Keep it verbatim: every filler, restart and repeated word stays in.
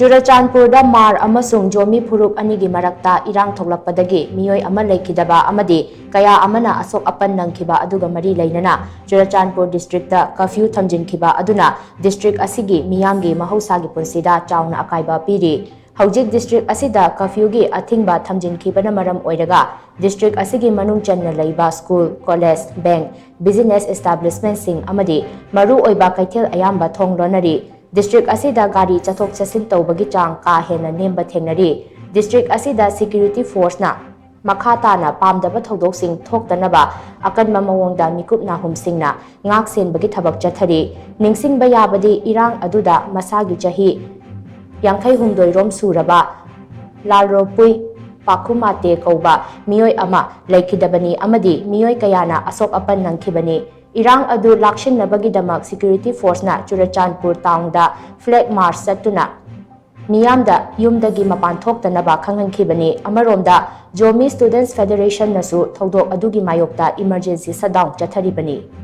ꯆꯨꯔꯆꯥꯟꯄꯨꯔꯗ ꯃꯥꯔ ꯑꯃꯁꯨꯡ ꯖꯣꯃꯤ ꯐꯨꯔꯨꯞ ꯑꯅꯤꯒꯤ ꯃꯔꯛꯇ ꯏꯔꯥꯡ ꯊꯣꯛꯂꯛꯄꯗꯒꯤ ꯃꯤꯑꯣꯏ ꯑꯃ ꯂꯩꯈꯤꯗꯕ ꯑꯃꯗꯤ ꯀꯌꯥ ꯑꯃꯅ ꯑꯁꯣꯛ ꯑꯄꯟ ꯅꯪꯈꯤꯕ ꯑꯗꯨꯒ ꯃꯔꯤ ꯂꯩꯅꯅ ꯆꯨꯔꯆꯥꯟꯄꯨꯔ ꯗꯤꯁꯇ꯭ꯔꯤꯛꯇ ꯀꯔꯐ꯭ꯌꯨ ꯊꯝꯖꯤꯟꯈꯤꯕ ꯑꯗꯨꯅ ꯗꯤꯁꯇ꯭ꯔꯤꯛ ꯑꯁꯤꯒꯤ ꯃꯤꯌꯥꯝꯒꯤ ꯃꯍꯧꯁꯥꯒꯤ ꯄꯨꯟꯁꯤꯗ ꯆꯥꯎꯅ ꯑꯀꯥꯏꯕ ꯄꯤꯔꯤ꯫ ꯍꯧꯖꯤꯛ ꯗꯤꯁꯇ꯭ꯔꯤꯛ ꯑꯁꯤꯗ ꯀꯔꯐ꯭ꯌꯨꯒꯤ ꯑꯊꯤꯡꯕ ꯊꯝꯖꯤꯟꯈꯤꯕꯅ ꯃꯔꯝ ꯑꯣꯏꯔꯒ ꯗꯤꯁꯇ꯭ꯔꯤꯛ ꯑꯁꯤꯒꯤ ꯃꯅꯨꯡ ꯆꯟꯅ ꯂꯩꯕ ꯁ꯭ꯀꯨꯜ, ꯀꯣꯂꯦꯖ, ꯕꯦꯡꯛ, ꯕꯤꯖꯤꯅꯦꯁ ꯏꯁꯇꯥꯕ꯭ꯂꯤꯁꯃꯦꯟꯁꯤꯡ ꯑꯃꯗꯤ ꯃꯔꯨꯑꯣꯏꯕ ꯀꯩꯊꯦꯜ ꯑꯌꯥꯝꯕ ꯊꯣꯡ ꯂꯣꯟꯅꯔꯤ꯫ ꯗꯤꯁꯇ꯭ꯔꯤꯛ ꯑꯁꯤꯗ ꯒꯥꯔꯤ ꯆꯠꯊꯣꯛ ꯆꯠꯁꯤꯟ ꯇꯧꯕꯒꯤ ꯆꯥꯡ ꯀꯥ ꯍꯦꯟꯅ ꯅꯦꯝꯕ ꯊꯦꯡꯅꯔꯤ꯫ ꯗꯤꯁꯇ꯭ꯔꯤꯛ ꯑꯁꯤꯗ ꯁꯦꯀ꯭ꯌꯨꯔꯤꯇꯤ ꯐꯣꯔꯁꯅ ꯃꯈꯥ ꯇꯥꯅ ꯄꯥꯝꯗꯕ ꯊꯧꯗꯣꯛꯁꯤꯡ ꯊꯣꯛꯇꯅꯕ ꯑꯀꯟꯕ ꯃꯑꯣꯡꯗ ꯃꯤꯀꯨꯞ ꯅꯥꯍꯨꯝꯁꯤꯡꯅ ꯉꯥꯛ ꯁꯦꯟꯕꯒꯤ ꯊꯕꯛ ꯆꯠꯊꯔꯤ꯫ ꯅꯤꯡꯁꯤꯡꯕ ꯌꯥꯕꯗꯤ, ꯏꯔꯥꯡ ꯑꯗꯨꯗ ꯃꯁꯥꯒꯤ ꯆꯍꯤ ꯌꯥꯡꯈꯩ ꯍꯨꯝꯗꯣꯏ ꯔꯣꯝ ꯁꯨꯔꯕ ꯂꯥꯜꯔꯣꯄꯨꯏ ꯄꯥꯈꯨꯃꯥꯇꯦ ꯀꯧꯕ ꯃꯤꯑꯣꯏ ꯑꯃ ꯂꯩꯈꯤꯗꯕꯅꯤ ꯑꯃꯗꯤ ꯃꯤꯑꯣꯏ ꯀꯌꯥꯅ ꯑꯁꯣꯛ ꯑꯄꯟ ꯅꯪꯈꯤꯕꯅꯤ꯫ ꯏꯔꯥꯡ ꯑꯗꯨ ꯂꯥꯛꯁꯤꯟꯅꯕꯒꯤꯗꯃꯛ ꯁꯦꯀ꯭ꯌꯨꯔꯤꯇꯤ ꯐꯣꯔꯁꯅ ꯆꯨꯔꯆꯥꯟꯄꯨꯔ ꯇꯥꯎꯟꯗ ꯐ꯭ꯂꯦꯒ ꯃꯥꯔꯆ ꯆꯠꯇꯨꯅ ꯃꯤꯌꯥꯝꯗ ꯌꯨꯝꯗꯒꯤ ꯃꯄꯥꯟ ꯊꯣꯛꯇꯅꯕ ꯈꯪꯍꯟꯈꯤꯕꯅꯤ꯫ ꯑꯃꯔꯣꯝꯗ, ꯖꯣꯃꯤ ꯁ꯭ꯇꯨꯗꯦꯟꯠꯁ ꯐꯦꯗꯔꯦꯁꯟꯅꯁꯨ ꯊꯧꯗꯣꯛ ꯑꯗꯨꯒꯤ ꯃꯥꯌꯣꯛꯇ ꯏꯃꯔꯖꯦꯟꯁꯤ ꯁꯠꯗꯥꯎꯟ ꯆꯠꯊꯔꯤꯕꯅꯤ꯫